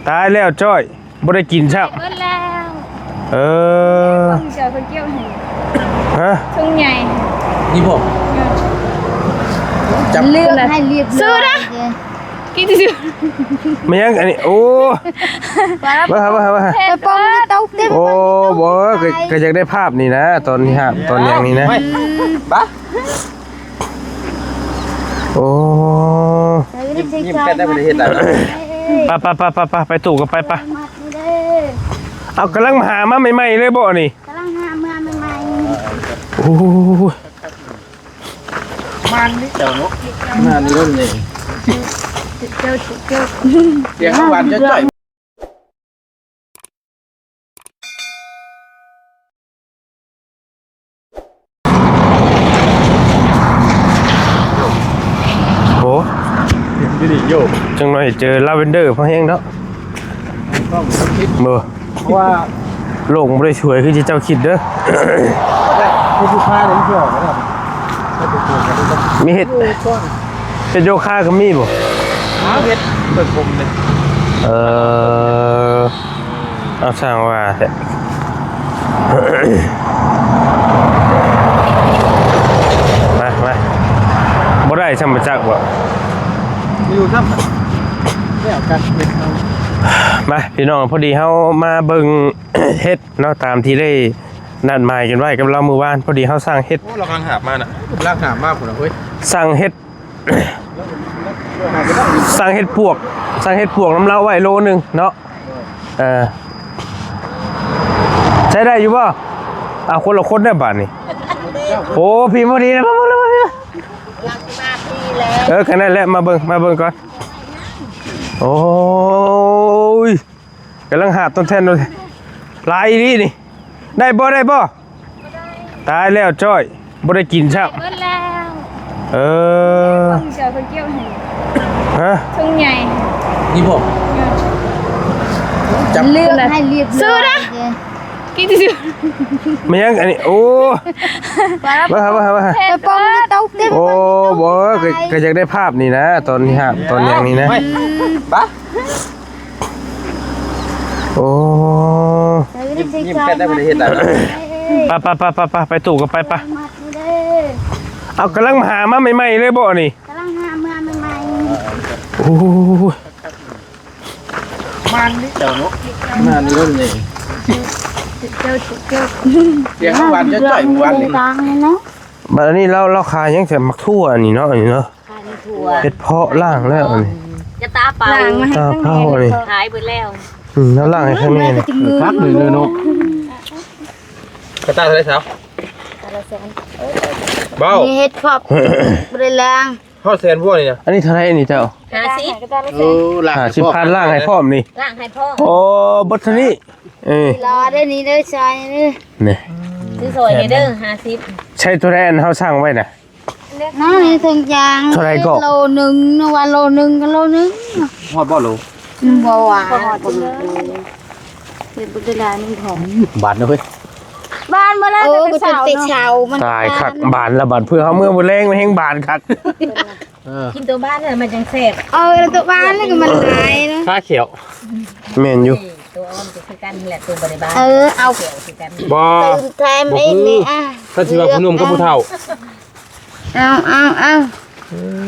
ຕາຍແລ້ວຈ້ອຍ ບໍ່ໄດ້ກິນຊ້ຳ. ເບິດແລ້ວ. ເອີ ເຈົ້າເຂົາກ່ຽວໃຫ້. ຮະ? ຖົງໃຫຍ່. ນີ້ບໍ່? ຈັບ ເລືອກໃຫ້ລຽບຮ້ອຍ. ຊື້ນະ. ກິນຊື່ໆ. ແມ່ນຫຍັງອັນນີ້? ໂອ້ ວ່າ ວ່າ ວ່າ ວ່າ ແຕ່ປອມມັນຕົກເຕັມ. ໂອ້ ບໍ່ ກໍ ກໍຢາກໄດ້ພາບນີ້ນະ ຕອນນີ້ຮະ ຕອນຫຍັງນີ້ນະ. ໄປ ບາ ໂອ້ ຍິ້ມ ຍິ້ມແປ້ນໄດ້ ບໍ່ໄດ້ເຮັດອະໄລ. ໄປ ໄປ ໄປ ໄປ ໄປ ໄປຕູ້ກັນໄປ ໄປ. ເອົາ ກຳລັງຫາມາໃໝ່ໆເລີຍບໍ່ນີ້? ກຳລັງຫາມາໃໝ່ໆ. ໂອ້ຍ ມັນນີ້ເຈົ້າເນາະ ງານນີ້ເລີ່ມນີ້ ເຈົ້າ ເຈົ້າ ສຽງຫວານຈ້ອຍໆ. ໂອ້ ຢູ່ດີໂຍ ຈັກໜ້ອຍເຈີລາເວັນເດີພໍແຮງເນາະ. ບໍ່ ເພາະວ່າໂລກບໍ່ໄດ້ສວຍຄືທີ່ເຈົ້າຄິດເດີ. ເຮັດຢູ່ປ່ານີ້ມັນຊິອອກບໍ່ໄດ້. ມີເຮັດ ເຮັດໂຍຄາກໍມີບໍ່? ອ້າວ ເຮັດເບິ່ງຜົມເດ້. ເອີ ເອົາ ຊ່າງວ່າແທ້. ມາ ມາ ບໍ່ໄດ້ຊ້ຳ ບໍ່ຈັກບໍ່? ຢູ່ຊ້ຳ ແລ້ວກັນເຮັດເອົາ. ມາ ພີ່ນ້ອງ ພໍດີເຮົາມາເບິ່ງເຫັດເນາະ ຕາມທີ່ໄດ້ນັດໝາຍກັນໄວ້ກັບລາວມື້ວານ. ພໍດີເຮົາສັ່ງເຫັດ. ໂອ້ ລາວກຳລັງຫາບມານະ ກຳລັງຫາບມາພຸ້ນນະເຮີ້ຍ. ສັ່ງເຫັດ ສັ່ງເຫັດປວກ ສັ່ງເຫັດປວກນຳລາວໄວ້ໂລໜຶ່ງເນາະ. ເອີ ໃຊ້ໄດ້ຢູ່ບໍ່? ເອົາ ຄົນລະຄົນເດີບາດນີ້. ໂອ້ ພີ້ ພໍດີນະ ມາເບິ່ງແລ້ວ ມາພີ້. ເອີ ກໍນັ້ນແຫຼະ ມາເບິ່ງ ມາເບິ່ງກ່ອນ. ໂອ້ຍ ກຳລັງຫາບຕ້ອນແທ່ນ ຫຼາຍອີ່ຫຼີນີ້. ໄດ້ບໍ່? ໄດ້ບໍ່? ຕາຍແລ້ວຈ້ອຍ ບໍ່ໄດ້ກິນຊ້ຳ. ເບິດແລ້ວ. ເອີ ເຈົ້າເຂົາກ່ຽວໃຫ້. ຮະ? ຖົງໃຫຍ່. ນີ້ບໍ່? ຈັບ ເລືອກໃຫ້ລຽບຮ້ອຍ. ຊື້ນະ. ກິນຊື່ໆ. ແມ່ນຫຍັງອັນນີ້? ໂອ້ ວ່າ ວ່າ ວ່າ ວ່າ ແຕ່ປອມມັນຕົກເຕັມ. ໂອ້ ບໍ່ ກໍ ກໍຢາກໄດ້ພາບນີ້ນະ ຕອນນີ້ຮະ ຕອນຫຍັງນີ້ນະ. ໄປ ບາ ໂອ້ ຍິ້ມ ຍິ້ມແປ້ນໄດ້ ບໍ່ໄດ້ເຮັດອະໄລ. ໄປ ໄປ ໄປ ໄປ ໄປ ໄປຕູ້ກັນໄປ ໄປ. ເອົາ ກຳລັງຫາມາໃໝ່ໆເລີຍບໍ່ນີ້? ກຳລັງຫາມາໃໝ່ໆ. ໂອ້ຍ ມັນນີ້ເຈົ້າເນາະ ງານນີ້ເລີ່ມນີ້ ເຈົ້າ ເຈົ້າ ສຽງຫວານຈ້ອຍໆ ມື້ວານນີ້. ບາດນີ້ລາວ ລາວຂາຍຫຍັງ? ແຕ່ໝາກຖົ່ວອັນນີ້ເນາະ ອັນນີ້ເນາະ. ເຫັດເຜາະລ້າງແລ້ວອັນນີ້ ກະຕາເປົ່າ ຕາເປົ່າອັນນີ້ ຂາຍເບິດແລ້ວ. ອືມ ແລ້ວລ້າງໃຫ້ຂ້ອຍແດ່. ຄັກເລີຍເນາະ. ກະຕາເທົ່າໃດສາວ? ເບົາ ມີເຫັດເຜາະ ບໍ່ໄດ້ລ້າງ. ຮອດແສນບໍ່ນີ້ນະ? ອັນນີ້ເທົ່າໃດນີ້ເຈົ້າ? ຫ້າສິບ. ໂອ້ ລ້າງໃຫ້ ຫ້າສິບພັນ ລ້າງໃຫ້ພ້ອມນີ້ ລ້າງໃຫ້ພ້ອມ. ໂອ້ ເບິດເທົ່ານີ້. ເອີ ລໍໄດ້ນີ້ເດີ ຊອຍນີ້ ນີ້ ຊື້ຊອຍນີ້ເດີ ຫ້າສິບ. ໃຊ້ໂຕໃດອັນເຮົາສັ່ງໄວ້ນະ? ນັ້ນໃນຖົງຢາງ ເທົ່າໃດກໍ? ໂລໜຶ່ງນະ ວ່າໂລໜຶ່ງກໍໂລໜຶ່ງ. ຮອດບໍ່ໂລ? ບໍ່ວ່າ ບໍ່ຮອດ. ເຮັດບໍ່ໄດ້ຫຼາຍໜຶ່ງຂອງ ບາດເນາະເຮີ້ຍ. ບາດມາແລ້ວ ເອີ ແຕ່ເຊົ້າເນາະ. ຕາຍຄັກ ບາດລະບາດ ເພື່ອເຮົາເມືອມື້ແລງມັນແຮງບາດຄັກ. ເອີ ກິນໂຕບາດນັ້ນມັນຈັ່ງແຊບ. ເອີ ໂຕບາດນີ້ກໍມັນຫຼາຍເນາະ ຄາຂຽວ. ແມ່ນຢູ່ ໂຕອ່ອນກໍຄືກັນແຫຼະ ໂຕບໍ່ໄດ້ບາດ. ເອີ ເອົາ ບໍ່ ຕື່ມແຖມອີກນີ້. ອ່ະ ຄັນຊິວ່າຜູ້ໜຸ່ມກັບຜູ້ເຖົ້າ. ເອົາ ເອົາ ເອົາ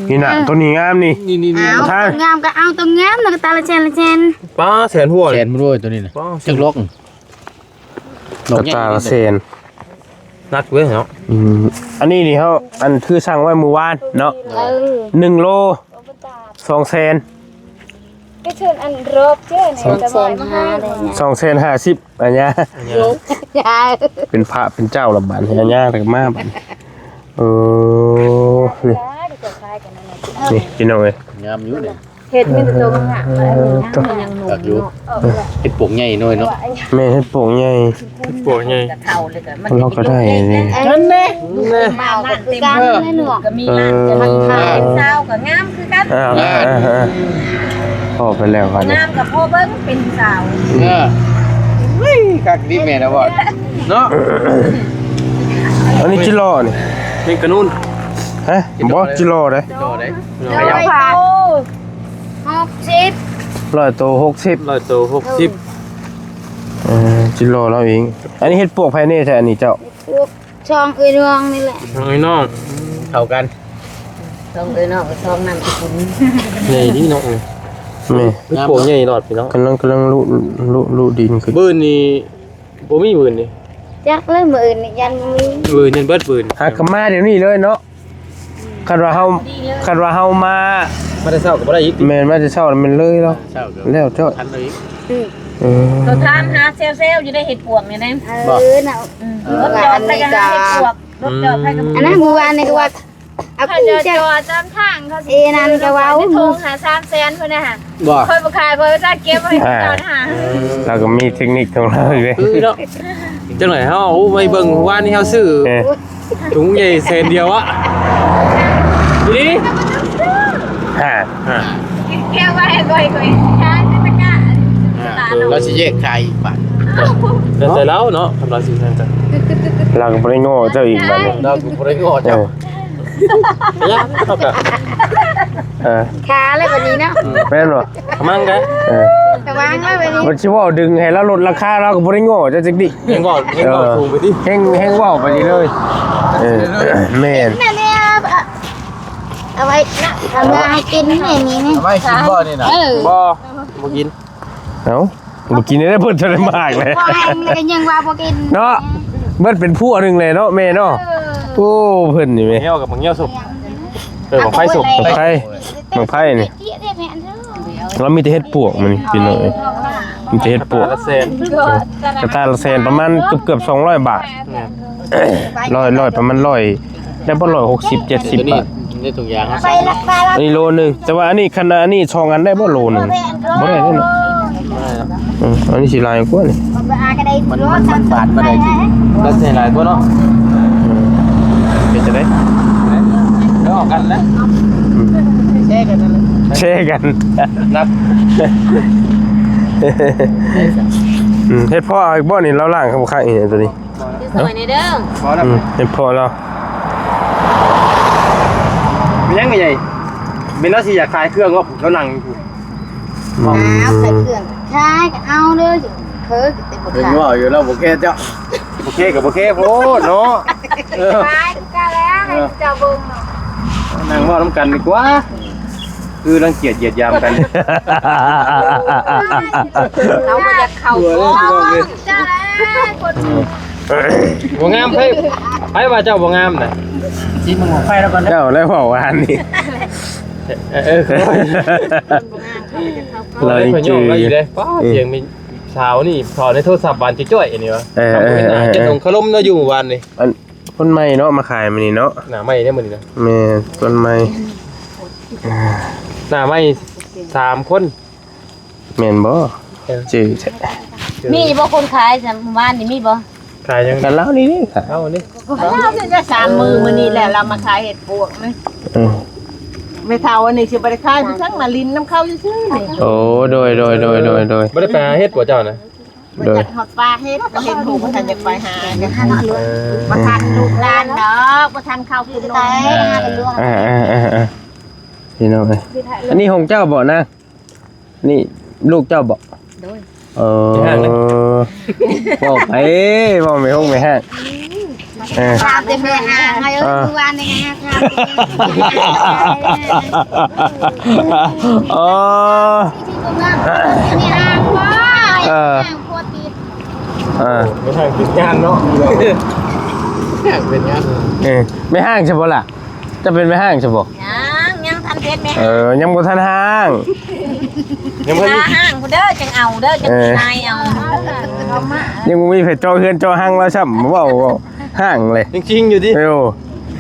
ນີ້ນະ ໂຕນີ້ງາມນີ້. ນີ້ໆໆ ເອົາ ງາມກໍເອົາໂຕງາມນະ ກະຕາລະແສນ ລະແສນ. ປ້າ ແສນຫົວ ແສນບໍ່ໂດຍໂຕນີ້ນະ. ຈັກລັອກ? ກະຕາລະແສນ ໜັກເວີຍເນາະ. ອືມ ອັນນີ້ນີ້ເຮົາ ອັນຄືສັ່ງໄວ້ມື້ວານເນາະ. ເອີ ໜຶ່ງໂລ ສອງແສນ ໄປເຊີນອັນຣອບເຈ້ນ ສອງແສນຫ້າ ສອງແສນຫ້າສິບ. ອັນຍາ ເປັນພະເປັນເຈົ້າລະບາດນີ້ ອັນຍາກໍມາບາດນີ້. ເອີ ນີ້ ນີ້ພີ່ນ້ອງເອີຍ ງາມຢູ່ນີ້. ເຫັດມີແຕ່ໂຕງາມໆ ເອີ ອັນນີ້ຍັງໜຸ່ມຢູ່. ເຫັດປວກໃຫຍ່ໜ້ອຍເນາະ. ແມ່ນ ເຫັດປວກໃຫຍ່ ເຫັດປວກໃຫຍ່ ເຖົ້າເລີຍກໍມັນ ເຮົາກໍໄດ້ນີ້. ນັ້ນແຫຼະ ມາວກໍຄືກັນ ເອີ ກໍມີຮ້ານຈະມີຂາຍ. ສາວກໍງາມຄືກັນ. ອ້າວ ເອີ ພໍໄປແລ້ວບັດນີ້ ງາມກໍພໍເບິ່ງເປັນສາວ. ເອີ ເຮີ້ຍ ຄັກດີແມ່ນະບໍ່ເນາະ. ອັນນີ້ຈິລໍນີ້ ເປັນກະນູນ. ຮະ ບໍ່ ຈິລໍເດ້ ຈິລໍເດ້. ຮ້ອຍ ຫົກສິບ ຮ້ອຍໂຕຫົກສິບ ຮ້ອຍໂຕຫົກສິບ. ເອີ ຈິໂລລາວເອງ. ອັນນີ້ເຮັດປວກໃຜແດ່ແທ້ອັນນີ້ເຈົ້າ? ເຮັດປວກຊ່ອງເອື້ອຍນ້ອງນີ້ແຫຼະ. ຊ່ອງເອື້ອຍນ້ອງ ເຂົ້າກັນ. ຊ່ອງເອື້ອຍນ້ອງກັບຊ່ອງນາມສະກຸນ ໃຫຍ່ດີເນາະ. ແມ່ນ ເຮັດປວກໃຫຍ່ຫຼອດພີ່ນ້ອງ. ກຳລັງ ກຳລັງລຸ ລຸ ລຸດິນຂຶ້ນ. ບືນນີ້ ບໍ່ມີບືນນີ້. ຈັກແລ້ວ ມື້ອື່ນນີ້ຢ້ານບໍ່ມີ. ບືນຍັງເບິດບືນ. ຫາກະມາດຽວນີ້ເລີຍເນາະ. ຄັນວ່າເຮົາ ຄັນວ່າເຮົາມາ ມາແຕ່ເຊົ້າກໍບໍ່ໄດ້ອີກ. ແມ່ນ ມາແຕ່ເຊົ້າແມ່ນເລີຍເນາະ. ເຊົ້າກໍແລ້ວເຈົ້າ ທັນເລີຍ. ອືມ ເອີ ໂຕທານຫາແຊວໆຢູ່ໄດ້ເຮັດປວກນີ້ນະ. ເອີ ເນາະ. ອືມ ເອີ ລົດຈອດໄປກໍຫາເຮັດປວກ. ອືມ ລົດຈອດໄປກໍ ອັນນັ້ນມື້ວານນີ້ກໍວ່າ ເອົາ ເຂົາເຈົ້າຈອດຕາມທາງ ເຂົາຊິ ເອ ນັ້ນກໍເວົ້າ ໂທຫາສາມແສນພຸ້ນນະ. ບໍ່ ຂ້ອຍບໍ່ຂາຍ ຂ້ອຍຈະເກັບໄວ້ໃຫ້ເຂົານະ. ອ່າ ລາວກໍມີເທັກນິກຂອງລາວຢູ່ເດ້. ຄືເນາະ ຈັ່ງໃດເຮົາເອົາໄວ້ເບິ່ງ. ວານນີ້ເຮົາຊື້ ເອີ ຖົງໃຫຍ່ແສນດຽວອະ ອີ່ຫຼີ. ຫ້າ ຫ້າ ເກັບໄວ້ໃຫ້ຂ້ອຍ ຂ້ອຍຂາຍໃນຕະກະ. ອ່າ ລາວຊິແຍກຂາຍອີກບາດ. ແລ້ວແຕ່ລາວເນາະ ຄຳລາວຊິແມ່ນ ລາວກໍບໍ່ໄດ້ງໍເຈົ້າອີກບາດນີ້. ລາວກໍບໍ່ໄດ້ງໍເຈົ້າ. ເອີ ເອີ ຂາແລ້ວບັດນີ້ເນາະ. ອືມ ແມ່ນບໍ່? ກະມັງກະ ເອີ ກະວາງແລ້ວບັດນີ້. ມັນຊິເວົ້າດຶງໃຫ້ລາວລົດລາຄາ ລາວກໍບໍ່ໄດ້ງໍເຈົ້າຈັກດິ. ແຮ່ງເວົ້າ ເອີ ສູງໄປຕິ ແຮ່ງ ແຮ່ງເວົ້າໄປນີ້ເລີຍ. ເອີ ແມ່ນ ນັ້ນແຫຼະ ເອົາໄວ້ນະ ເອົາເມືອໃຫ້ກິນແນ່ນີ້ ເອົາໄວ້ກິນບໍ່ນີ້ນະ? ເອີ ບໍ່ ບໍ່ກິນ. ເອົ້າ ບໍ່ກິນໄດ້ເພິ່ນຈະໄດ້ມາກແຫຼະ ກໍຍັງວ່າບໍ່ກິນເນາະ. ເບິດເປັນພວກໜຶ່ງແຫຼະເນາະແມ່ເນາະ. ເອີ ໂອ້ ເພິ່ນນີ້ແມ່ ເຫຍວກັບໝາກເຫຍວສົມ. ເອີ ໝາກໄຟສົມ ໝາກໄຟ ໝາກໄຟນີ້ ລາວມີແຕ່ເຮັດປວກມັນພີ່ນ້ອງເອີຍ. ມີແຕ່ເຮັດປວກ ກະຕ່າລະແສນ ກະຕ່າລະແສນ ປະມານເກືອບໆສອງຮ້ອຍບາດ. ແມ່ນ ຮ້ອຍ ຮ້ອຍ ປະມານຮ້ອຍ ໄດ້ບໍ່ ຮ້ອຍຫົກສິບ ເຈັດສິບບາດ. ໃນຖົງຢາງ ອັນນີ້ໂລໜຶ່ງ ແຕ່ວ່າອັນນີ້ ຄັນອັນນີ້ສອງອັນໄດ້ບໍ່ໂລໜຶ່ງ? ບໍ່ໄດ້ເດ້ເນາະ. ເອີ ອັນນີ້ຊິຫຼາຍກວ່ານີ້ ມັນ ມັນ ມັນບາດບໍ່ໄດ້ຕິ ລະໃສ່ຫຼາຍກວ່າເນາະ. ເປັນຈັ່ງໃດ ແລ້ວອອກກັນແລ້ວ ອືມ ແຊກັນນັ້ນແຫຼະ ແຊກັນ ນັບ ອືມ ເຮັດພໍເອົາອີກບໍ່ນີ້ ລາວລ້າງຄັກໆ ອີ່ໂຕນີ້. ຊ່ວຍແດ່ເດີ ພໍແລ້ວ ອືມ ເຮັດພໍແລ້ວ. ແມ່ນຫຍັງແມ່ໃຫຍ່? ແມ່ນລາວຊິຢາກຂາຍເຄື່ອງບໍ່? ເຮົານັ່ງຢູ່ພຸ້ນ ອືມ ຂາຍເຄື່ອງ ຂາຍກໍເອົາເດີ ເຂີແຕ່ບໍ່ຂາຍ. ເຫັນເວົ້າຢູ່ລາວບໍ່ແຄເຈົ້າ ບໍ່ແຄກໍບໍ່ແຄໂພດເນາະ. ເອີ ຂາຍຄືກັນແລ້ວ ໃຫ້ເຈົ້າເບິ່ງເນາະ ນັ່ງເວົ້ານຳກັນດີກວ່າ. ຄືລັງກຽດຢຽດຢາມກັນ. ເຮົາບໍ່ຢາກເຂົ້າກ້ອງ. ບໍ່ງາມ ໃຜ ໃຜວ່າເຈົ້າບໍ່ງາມນະ? ຊິມຶງອອກໄຟແລ້ວກ່ອນເດີ ເຈົ້າແລ້ວເວົ້າວ່າອັນນີ້. ເອີ ເອີ ລາວຍັງຈື່ຢູ່ເດ້. ປ້າ ສຽງມີສາວນີ້ ສາວໃນໂທລະສັບຫວານຈ້ອຍໆ ອັນນີ້ວະ. ເອີ ເອີ ເອີ ເອີ ເຈັດອົງຄາລົມເນາະ ຢູ່ມື້ວານນີ້. ອັນ ຄົນໃໝ່ເນາະ ມາຂາຍມື້ນີ້ເນາະ. ໜ້າໃໝ່ເດ້ມື້ນີ້ນະ. ແມ່ນ ຄົນໃໝ່ ໜ້າໃໝ່ສາມຄົນ. ແມ່ນບໍ່? ເອີ ຈື່ແທ້. ມີບໍ່ຄົນຂາຍ ວານນີ້ມີບໍ່? ຂາຍຫຍັງ? ກັນລາວນີ້ເດ້ ລາວນີ້ ລາວນີ້ຈະສາມມື້ ມື້ນີ້ແຫຼະ ລາວມາຂາຍເຫັດປວກນີ້. ເອີ ແມ່ເຖົ້າອັນນີ້ຊິບໍ່ໄດ້ຂາຍ ໄປທາງມາຫຼິ້ນນຳເຂົາຊື່ໆນີ້. ໂອ້ ໂດຍ ໂດຍ ບໍ່ໄດ້ໄປຫາເຫັດບໍ່ເຈົ້ານະ? ໂດຍ ຮອດປ່າເຫັດ ກໍເຫັນຮູ້ບໍ່ທັນຢາກໄປຫາ. ເອີ ບໍ່ທັນລູກຫຼານດອກ ບໍ່ທັນເຂົ້າກິນນົມ. ເອີ ເອີ ເອີ ເອີ ພີ່ນ້ອງເອີຍ ອັນນີ້ຂອງເຈົ້າບໍ່ນະ? ນີ້ລູກເຈົ້າບໍ່? ໂດຍ ເອີ ເວົ້າໄປ ເວົ້າແມ່ຮົງແມ່ຮ້າງ. ເອີ ຖາມແຕ່ແມ່ຮ້າງ ເອີ ເອີ ຄືວ່ານີ້ໄງ ຖາມແຕ່ແມ່ຮ້າງ. ອໍ ແມ່ຮ້າງບໍ່? ເອີ ແມ່ຮ້າງ ເອີ ແມ່ຮ້າງເປັນງານເນາະ ແມ່ຮ້າງເປັນງານ. ເອີ ແມ່ຮ້າງໃຊ່ບໍ່ລະ? ເຈົ້າເປັນແມ່ຮ້າງໃຊ່ບໍ່? ຍັງ ຍັງທັນເປັນແມ່ ເອີ ຍັງບໍ່ທັນຮ້າງ ຍັງບໍ່ທັນ ຖ້າຮ້າງພຸ້ນເດີ ຈັ່ງເອົາເດີ ຈັ່ງ ເອີ ນາຍເອົາ. ຍັງບໍ່ມີໃຜເຈາະເຮືອນເຈາະຮັງລາວຊ້ຳ ເວົ້າ ເວົ້າຮ້າງເລີຍ ຈິງໆຢູ່ຕິ. ເອີ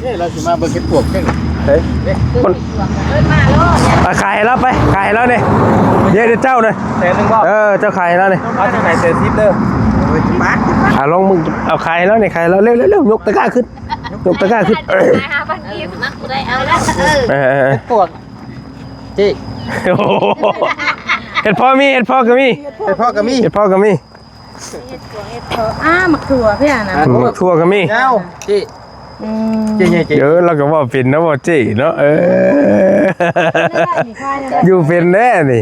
ເອີ ລາວຊິມາເບິ່ງເຫັດປວກເດ້. ເອີ ເອີ້ນມາໂລດ ອາ ຂາຍໃຫ້ລາວໄປ ຂາຍໃຫ້ລາວນີ້ ເດຽວເຈົ້ານະ ແສນໜຶ່ງບໍ່? ເອີ ເຈົ້າຂາຍໃຫ້ລາວນີ້ ເອົາຈັ່ງໃດ ແສນສິບເດີ. ໂອ້ຍ ບາດ ອາ ລອງເບິ່ງ ເອົາຂາຍໃຫ້ລາວນີ້ ຂາຍໃຫ້ລາວ ເລັວໆ ຍົກຕະກ້າຂຶ້ນ ຍົກຕະກ້າຂຶ້ນ. ເອີ ມັກຜູ້ໃດເອົາແລ້ວ. ເອີ ເອີ ເອີ ເຫັດປວກ ເຈ້ ໂອ້ໂຫ ເຫັດເຜາະມີ ເຫັດເຜາະກໍມີ ເຫັດເຜາະກໍມີ ເຫັດເຜາະກໍມີ. ເຫັດປວກ ເຫັດເຜາະ ອ້າ ໝາກຖົ່ວເພິ່ນນະ ໝາກຖົ່ວກໍມີ ຍາວ ເຈ້ ອືມ ເຈ້ໃຫຍ່ ເຈ້ ເອີ ລາວກໍເວົ້າເປັນເນາະ ເວົ້າເຈ້ເນາະ. ເອີ ຢູ່ເປັນແທ້ນີ້.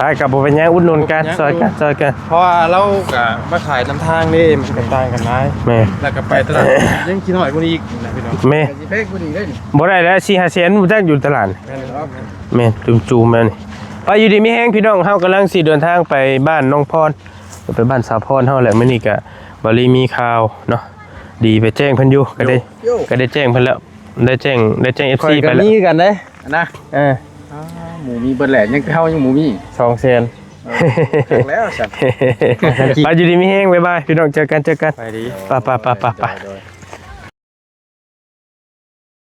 ອ້າຍກໍບໍ່ເປັນຫຍັງ ອຸດໜູນກັນ ບໍ່ເປັນຫຍັງ ຊ່ອຍກັນ ຊ່ອຍກັນ ເພາະວ່າລາວກໍມາຂາຍນຳທາງເດ້ ມັນກໍຕ່າງກັນຫຼາຍ ແມ່ນ ແລ້ວກໍໄປຕະຫຼາດ ຍັງຂີ້ນ້ອຍກວ່ານີ້ອີກນະພີ່ນ້ອງ ແມ່ນ ຊິແພງກວ່ານີ້ເດ້ ບໍ່ໄດ້ແລ້ວ ສີ່ຫ້າແສນ ບໍ່ຈັກຢູ່ຕະຫຼາດ ແມ່ນ ແມ່ນ ຈູມໆ ແມ່ນ ໄປຢູ່ດີມີແຮງພີ່ນ້ອງ ເຮົາກຳລັງຊິເດີນທາງໄປບ້ານນ້ອງພອນ ໄປບ້ານສາວພອນເຮົາແຫຼະ ມື້ນີ້ກະບ່າວລີມີຂ່າວເນາະ ດີໄປແຈ້ງເພິ່ນຢູ່ ກະໄດ້ ກະໄດ້ແຈ້ງເພິ່ນແລ້ວ ໄດ້ແຈ້ງ ໄດ້ແຈ້ງເອັບຊີໄປແລ້ວ ຂ້ອຍກະມີຄືກັນເດ້ ນະ ເອີ ອ້າວ ໝູມີເບິດແຫຼະ ຍັງ ເຮົາຍັງໝູມີ ສອງແສນ ເອີ ຄັກແລ້ວຊັ້ນ ໄປຢູ່ດີມີແຮງ ບາຍບາຍ ພີ່ນ້ອງ ເຈີກັນ ເຈີກັນ ໄປດີ ໄປໆໆໆ ໂດຍ ໂດຍ